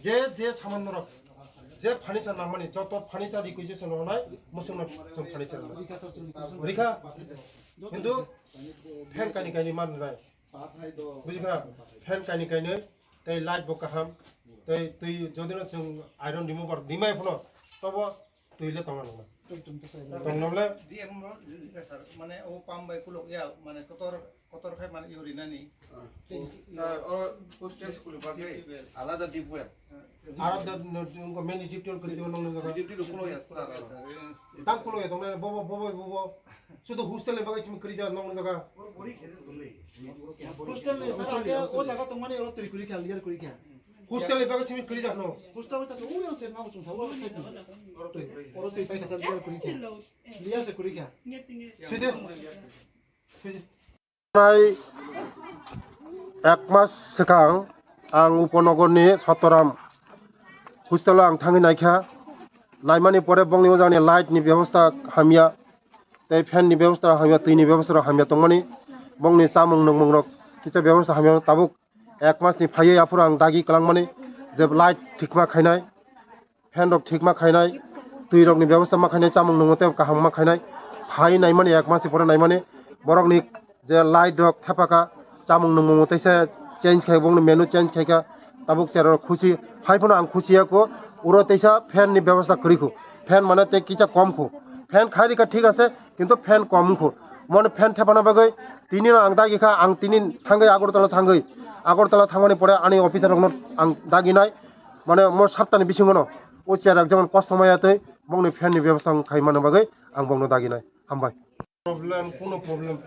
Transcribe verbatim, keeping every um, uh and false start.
Je je saman norok, je furniture nangmani, joto furniture requisition rwnai, musungno chwng furniture rwnai. Rikha, hintu fan kaini kaini man rwnai. Bujikha, fan kaini kaini, tei light bo kaham, tei twi jodino chwng iron remover rimai phano, tobo twi le tongna nangma. Tongna le D M ro, sir, mane o pump bai kuluk ya, mane kotor, kotor khai mane yo rinani. Sir, o hostel school bagwi alada deep well. Aro da nungko many deep well kri dibo nungni jaga. Deep well kulo ya, sir. Tang kulo ya, tongna bobo, bobo, bobo. Sudo hostel ni bagwi simi kri dibo nungni jaga. Hostel ni sir, age o jaga tongmani oro twi kuri kha, clear kuri kha. Hostel ni bagwi simi kri dibo no. Hostel ta o yang se na chung sa, o side ni. Oro twi pai kha, clear kuri kha. Clear se kuri kha. Sidi. Sidi. Prai ek mas swkang ang Upanogorni Sotoram hostel-o ang thangwi naikha. Naimani pore bongni o jagani light ni bebosta hamya, tei fan ni bebosta hamya, twi ni bebosta hamya tongmani. Bongni chamung nungmung rok kisa bebosta hamya tabuk ek mas ni phaiwi aphuru ang dagi kwlangmani je light thikma khainai. Fan rok thikma khainai, twi rokni bebosta ma khainai, chamung nungmung tei kaham ma khainai, thai naimani ek mas ni pore naimani, borokni je light rok thepaka, chamung nungmung teisa change khai, bongni menu change khaika, tabuk cherok khusi, hai phano ang khusi ya kho, uro teisa fan ni bebosta kwrwi kho, fan mane tei kisa kom kho, fan khai rikha thik ase, kintu fan kom wngkho, mone fan thepana bagwi tini no ang dagi kha, ang tini thangwi Agartala thangwi, Agartala thangmani pore ani officer rokno ang daginai, mane mo saptani bisingo no o chair rok jemon kosto maya tei bongni fan ni bebosta wng khai mano bagwi ang bongno daginai. Hambai. Problem, kuno problem.